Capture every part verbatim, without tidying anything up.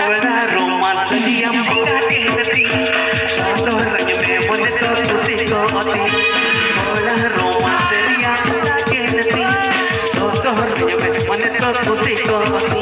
ᱚᱲᱟᱜ ᱨᱳᱢᱟᱱᱥ ᱨᱮᱭᱟᱜ ᱯᱚᱛᱟ ᱠᱮᱱᱛᱤ, ᱥᱚᱫᱚᱨ ᱨᱟᱡᱽ ᱢᱮ ᱢᱚᱱᱮ ᱛᱚ ᱠᱩᱥᱤ ᱠᱚ ᱚᱛᱤ᱾ ᱚᱲᱟᱜ ᱨᱳᱢᱟᱱᱥ ᱨᱮᱭᱟᱜ ᱯᱚᱛᱟ ᱠᱮᱱᱛᱤ, ᱥᱚᱫᱚᱨ ᱨᱟᱡᱽ ᱢᱮ ᱢᱚᱱᱮ ᱛᱚ ᱠᱩᱥᱤ ᱠᱚ ᱚᱛᱤ᱾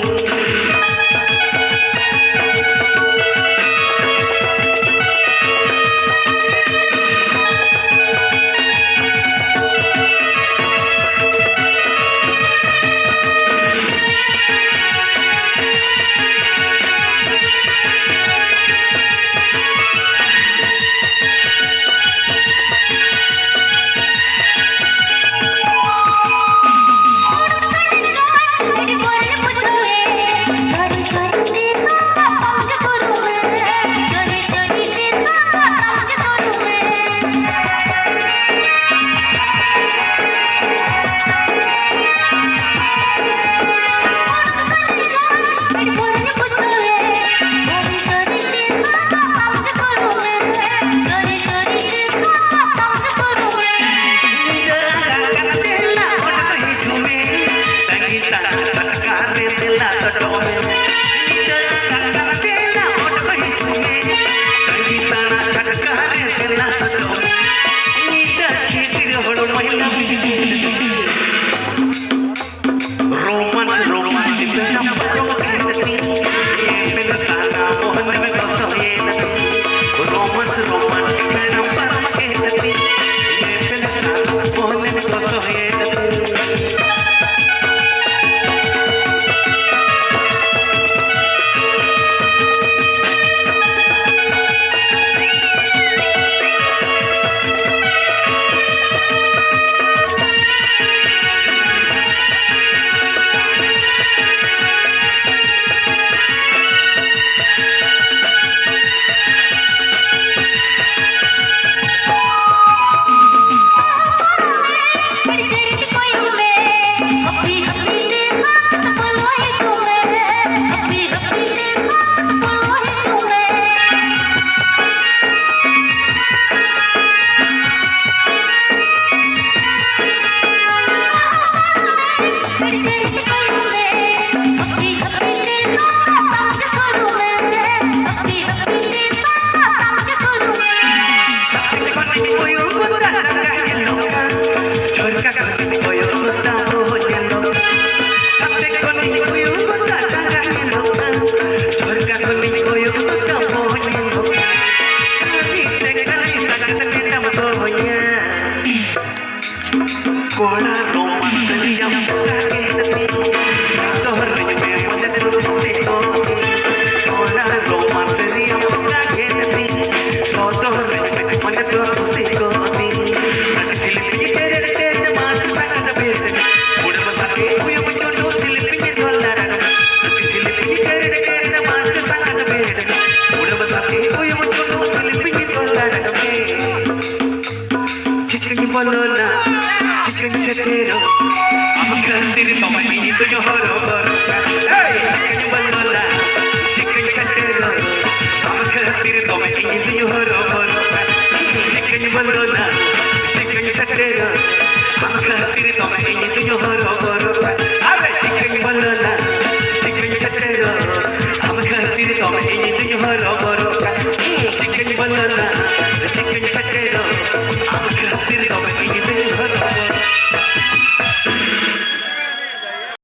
ᱠᱚᱲᱟ ᱨᱳᱢᱟᱱᱥ ᱨᱮᱭᱟᱜ ᱯᱚᱛᱟ ᱜᱮ ᱛᱤᱧ, ᱥᱚᱦᱚᱨ ᱨᱮᱧ ᱢᱮ ᱢᱚᱱᱮ ᱫᱚ ᱠᱩᱥᱤ ᱠᱚ ᱛᱤᱧ᱾ ᱠᱚᱲᱟ ᱨᱳᱢᱟᱱᱥ ᱨᱮᱭᱟᱜ ᱯᱚᱛᱟ ᱜᱮ ᱛᱤᱧ, ᱥᱚᱦᱚᱨ ᱨᱮᱧ ᱢᱮ ᱢᱚᱱᱮ ᱫᱚ ᱠᱩᱥᱤ ᱠᱚ ᱛᱤᱧ᱾ ᱟᱹᱰᱤ ᱥᱤᱞᱯᱤᱧ ᱛᱮᱨᱮ ᱛᱮᱨᱮ ᱢᱟᱥ ᱥᱟᱜᱟ ᱫᱚ ᱵᱮᱨ ᱛᱮ, ᱩᱲᱟᱹᱣ ᱥᱟᱛᱮ ᱩᱭᱩᱢ ᱪᱩᱰᱩ ᱥᱤᱞᱯᱤᱧ ᱨᱚᱞᱟ ᱨᱟᱜᱟ᱾ ᱟᱹᱰᱤ ᱥᱤᱞᱯᱤᱧ ᱛᱮᱨᱮ ᱛᱮᱨᱮ ᱢᱟᱥ ᱥᱟᱜᱟ ᱫᱚ ᱵᱮᱨ ᱛᱮ, ᱩᱲᱟᱹᱣ ᱥᱟᱛᱮ ᱩᱭᱩᱢ ᱪᱩᱰᱩ ᱥᱤᱞᱯᱤᱧ ᱨᱚᱞᱟ ᱨᱟᱜᱟ᱾ ᱪᱤᱠᱟᱹᱧ ᱵᱚᱞᱚᱱᱟ, ᱪᱤᱠᱟᱹᱧ ᱥᱮᱴᱮᱨᱚᱜ, ᱟᱢ ᱠᱷᱟᱹᱛᱤᱨ ᱫᱚᱢᱮ ᱤᱧ ᱫᱩᱧ ᱦᱚᱨᱚᱵᱚᱨᱚᱜ ᱠᱟᱱᱟ᱾ ᱦᱮᱭ! ᱪᱤᱠᱟᱹᱧ ᱵᱚᱞᱚᱱᱟ, ᱪᱤᱠᱟᱹᱧ ᱥᱮᱴᱮᱨᱚᱜ, ᱟᱢ ᱠᱷᱟᱹᱛᱤᱨ ᱫᱚᱢᱮ ᱤᱧ ᱫᱩᱧ ᱦᱚᱨᱚᱵᱚᱨᱚᱜ ᱠᱟᱱᱟ᱾ ᱪᱤᱠᱟᱹᱧ ᱵᱚᱞᱚᱱᱟ, ᱪᱤᱠᱟᱹᱧ ᱥᱮᱴᱮᱨᱚᱜ, ᱟᱢ ᱠᱷᱟᱹᱛᱤᱨ ᱫᱚᱢᱮ ᱤᱧ ᱫᱩᱧ ᱦᱚᱨᱚᱵᱚᱨᱚᱜ ᱠᱟᱱᱟ᱾ ᱟᱨᱮ ᱪᱤᱠᱟᱹᱧ ᱵᱚᱞᱚᱱᱟ, ᱪᱤᱠᱟᱹᱧ ᱥᱮᱴᱮᱨᱚᱜ, ᱟᱢ ᱠᱷᱟᱹᱛᱤᱨ ᱫᱚᱢᱮ ᱤᱧ ᱫᱩᱧ ᱦᱚᱨᱚᱵᱚᱨᱚᱜ ᱠᱟᱱᱟ᱾ ᱪᱤᱠᱟᱹᱧ ᱵᱚᱞᱚᱱᱟ, ᱪᱤᱠᱟᱹᱧ ᱥᱮᱴᱮᱨᱚᱜ, ᱟᱢ ᱠᱷᱟᱹᱛᱤᱨ ᱫᱚᱢᱮ